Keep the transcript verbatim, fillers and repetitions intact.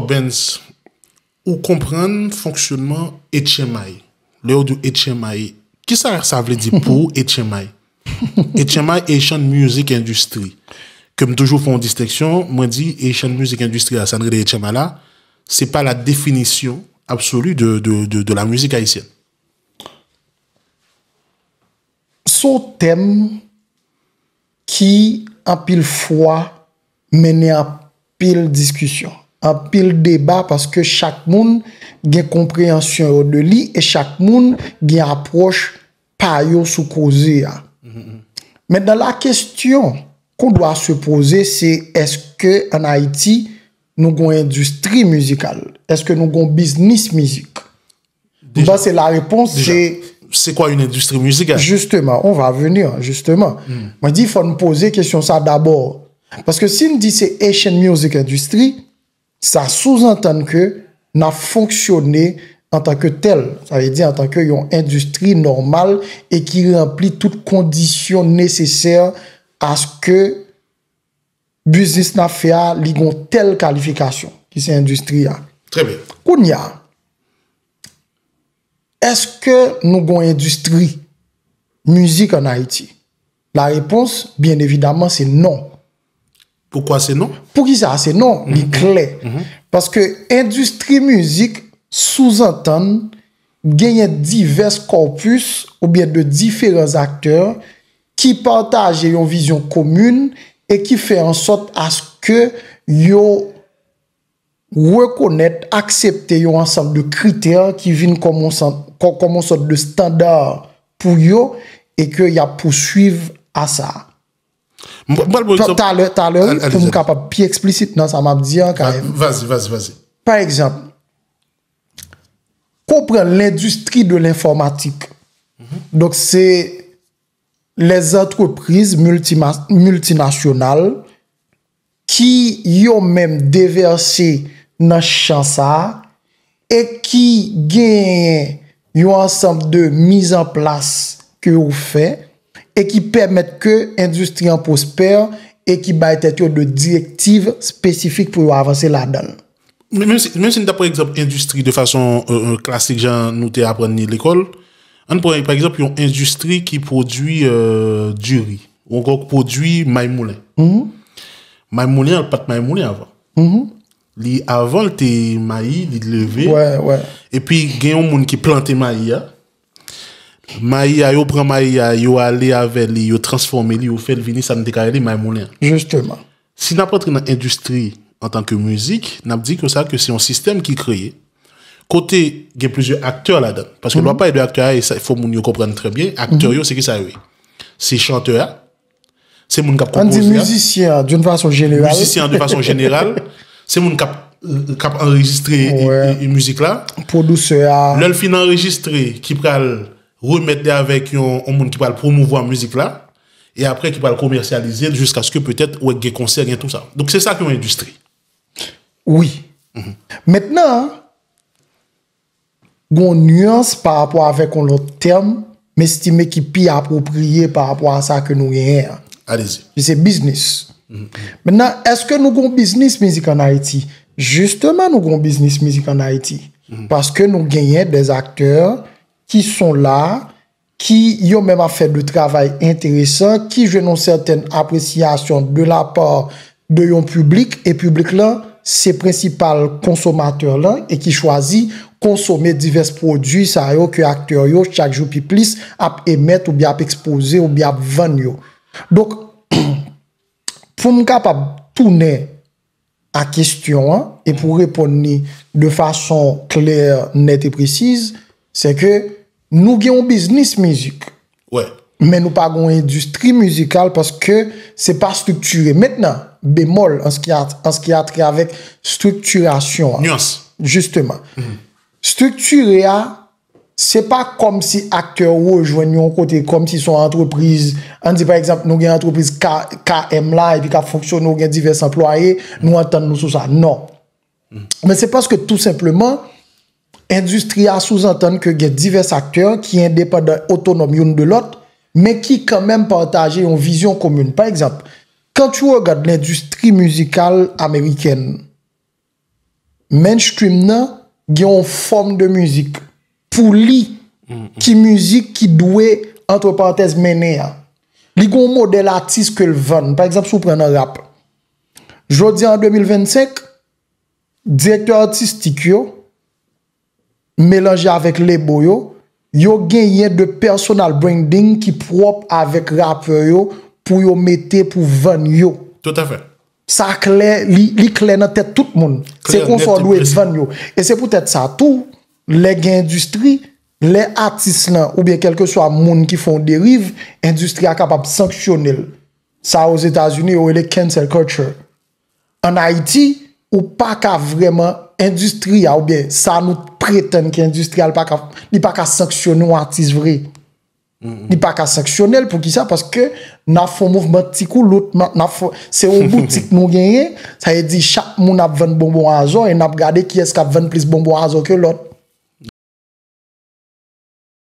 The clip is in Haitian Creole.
Benz, ou konprann fonksyonman H M I. Lè yo di H M I, kisa sa vle di pou ou H M I? H M I, Haitian Music Industry. Ke m toujou fè yon distenksyon, mwen di Haitian Music Industry a, sa n rele H M I la, se pa la définition absolue de, de, de, de la musique haïtienne. Se yon tèm ki anpil fwa mennen anpil diskisyon, anpil deba, paske chak moun gen konpreyansyon yo de li e chak moun gen apwòch pa yo sou koze a. Maintenant, la question qu'on doit se poser, c'est est-ce que en Haïti, nou gon endistri mizikal? Èske nou gon biznis mizik? M panse la repons se C'est quoi une industrie musicale? Justement, on va venir, justement. Mwen di, fò n poze kesyon sa dabò. Paske si n di se Haitian Music Industry, sa souzantann ke n ap fonksyone antanke tèl. Sa vle di antanke yon endistri nòmal e ki ranpli tout kondisyon nesesè aske biznis n ap fè a, li gon tèl kalifikasyon, ki se endistri a. Très bien. Kounye a, èske nou gon endistri mizik an Ayiti? La repons, byen evidaman, se non. Poukwa se non? Poukisa se non? Li klè. Paske endistri mizik souzantann genyen divès kòpis oubyen de diferan aktè ki pataje yon vizyon komin e ki fè an sòt aske yo rekonèt, aksepte yon ansanm de kritè ki vin kòm yon sant, kò- kòm yon sòt de estanda pou yo e ke y ap pouswiv a sa. M pral ba w egzanp. Talè, talè, wi, Al- pou m allez-y. Kapab pi eksplisit nan sa m ap di an, K M. Vas-y, vas-y, vas-y. Pa egzanp, konprann lendistri de lenfòmatik. Donk, se lèzantrepriz miltima- miltinasyonal ki yo menm devèse nan chan sa a e ki genyen yon ansanm de mizanplas ke yo fè e ki pèmèt ke endistri an pwospè e ki bay tèt yo de direktiv espesifik pou yo avanse ladan l. Men menm si, menm si n ta pran egzanp endistri de fason euh, euh, klasik jan nou te aprann li lekòl, ann pran pa egzanp yon endistri ki pwodui euh, diri ou ankò ki pwodui may moulen. May moulen an, li pa t may moulen avan. Li avan, li te mayi, li te leve. Wè, wè. Epi gen yon moun ki plante mayi a. Mayi a, yo pran mayi a, yo ale avè li, yo transfòme li, yo fè l vini sa n te ka rele may moulen an. Jisteman. Si n ap antre nan endistri antanke mizik, n ap di ke sa ke se yon sistèm ki kreye kote gen plizyè aktè ladan. Paske lè w ap pale de aktè a, e sa fò moun yo konprann trè byen, aktè yo se kisa yo ye? Se chantè a, se moun k ap Ann di konpoze a, mizisyen an, d'une façon générale. Mizisyen an de fason jeneral, se moun k ap k ap anrejistre e- Wè. e- e mizik la. Pwodisè a. Lè l fin anrejistre, ki pral remèt li avèk yon, yon moun ki pral pwomouvwa mizik la, e apre ki pral komèsyalize l jiskaske petèt ou wè gen konsè, gen tou sa. Donk se sa ki yon endistri. Wi. Mentnan, gon nyans pa rapò avèk yon lòt tèm, m estime ki pi apwopriye pa rapò a sa ke nou genyen an. Allez-y. Ki se biznis. Mentnan, èske nou gon biznis mizik an Ayiti? Jisteman, nou gon biznis mizik an Ayiti. Paske nou genyen des acteurs qui sont là, ki yo menm ap fè de travay enteresan, ki jwenn yon sètèn apresyasyon de la part de yon piblik, e piblik lan se prensipal konsomatè lan e ki chwazi konsome divès pwodui sa yo ke aktè yo chak jou pi plis ap emèt oubyen ap ekspoze oubyen ap vann yo. Donk, pou m kapab tounen a kesyon an e pou reponn li de fason klè, nèt e presiz, se ke nou gen yon biznis mizik, Wè. Men nou pa gen yon endistri mizikal paske se pa striktire. Mentnan, bemòl, an ce qui a, an ce qui a trait avec striktiyasyon an. Nyans. Jisteman. Striktire a, se pa kòmsi aktè yo rejwenn yon kote, kòmsi se yon antrepriz. Ann di, pa egzanp, nou gen antrepriz K M la, epi k ap fonksyone, ou gen divès anplwaye, nou antann nou sou sa. Non. Men se paske tou senpleman, endistri a souzantann ke gen divès aktè ki endepandan, otonòm youn de lòt, men ki kanmenm pataje yon vizyon komin. Pa egzanp, quand tu regardes l'industrie musicale américaine, mainstream nan gen yon fòm de mizik pou li, ki mizik ki dwe, antre parantèz, mennen an. Li gen yon modèl atis ke l vann. Pa egzanp, si w pran nan rap, jodi an de mil vennsenk, direktè atistik yo, melanje avèk lebo yo, yo genyen de personal branding ki pwòp avèk rapè yo pou yo mete pou vann yo. Toutafè. Sa klè, li, li klè nan tèt tout moun. Se Klè, konsa w nèt, dwe presi. Vann yo. E se poutèt sa tou, lè gen endistri, lè atis lan oubyen kèlkeswa moun ki fè yon deriv, endistri a kapab sanksyone l. Sa Ozetazini yo rele cancel culture. Ann Ayiti, ou pa ka vrèman, endistri a oubyen sa nou pretann ki endistri a, li pa ka, li pa ka sanksyone yon atis vre. Li pa ka sanksyone l. Poukisa? Paske n ap fè yon mouvman ti koulout, n ap, n ap fè, se yon boutik nou genyen, sa vle di chak moun ap vann bonbon azò e n ap gade kiyès k ap vann plis bonbon azò ke lòt.